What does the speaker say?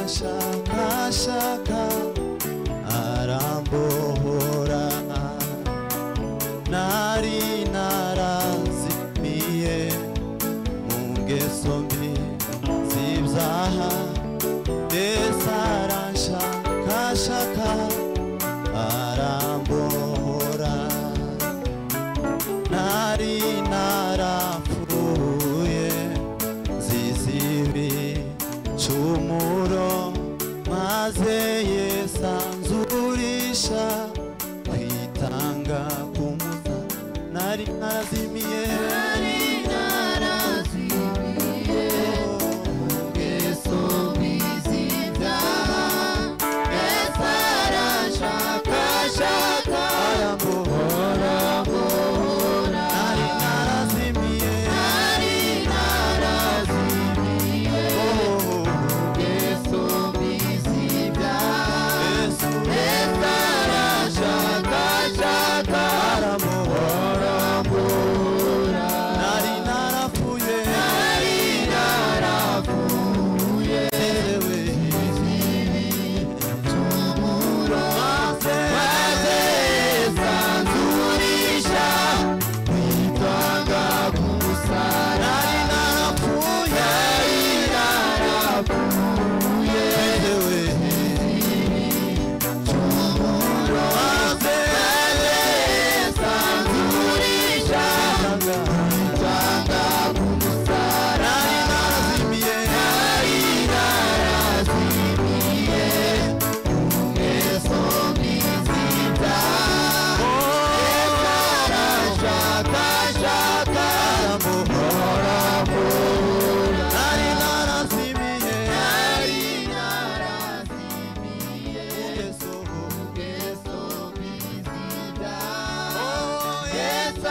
Aranshakashaka arambohora nari narazimiye mu ngeso mbi z'ibyaha Yesu aranshakashaka arambohora nari narapfuye zizibicumuro maze Yesu anzurisha kwitanga kumusa nari narazimiye Nari narazimiye mu ngeso mbi z'ibyaha Yesu aranshakashaka arambohora arambohora nari narazimiye Nari narazimiye oh ngeso mbi z'ibyaha Yesu Yesu aranshakashaka arambohora arambohora nari narapfuye Nari narapfuye yewe ibicumuro maze maze Yesu anzurisha kwitanga ku musaraba nari narapfuye Nari narapfuye yewe ibicumuro maze Yesu anzurisha kwitanga ku musaraba nari narazimiye Nari narazimiye mu ngeso mbi z'ibyaha Yesu aranshakashaka arambohora arambohora nari narazimiye Nari narazimiye Yesu mu ngeso mbi z'ibyaha oh Yesu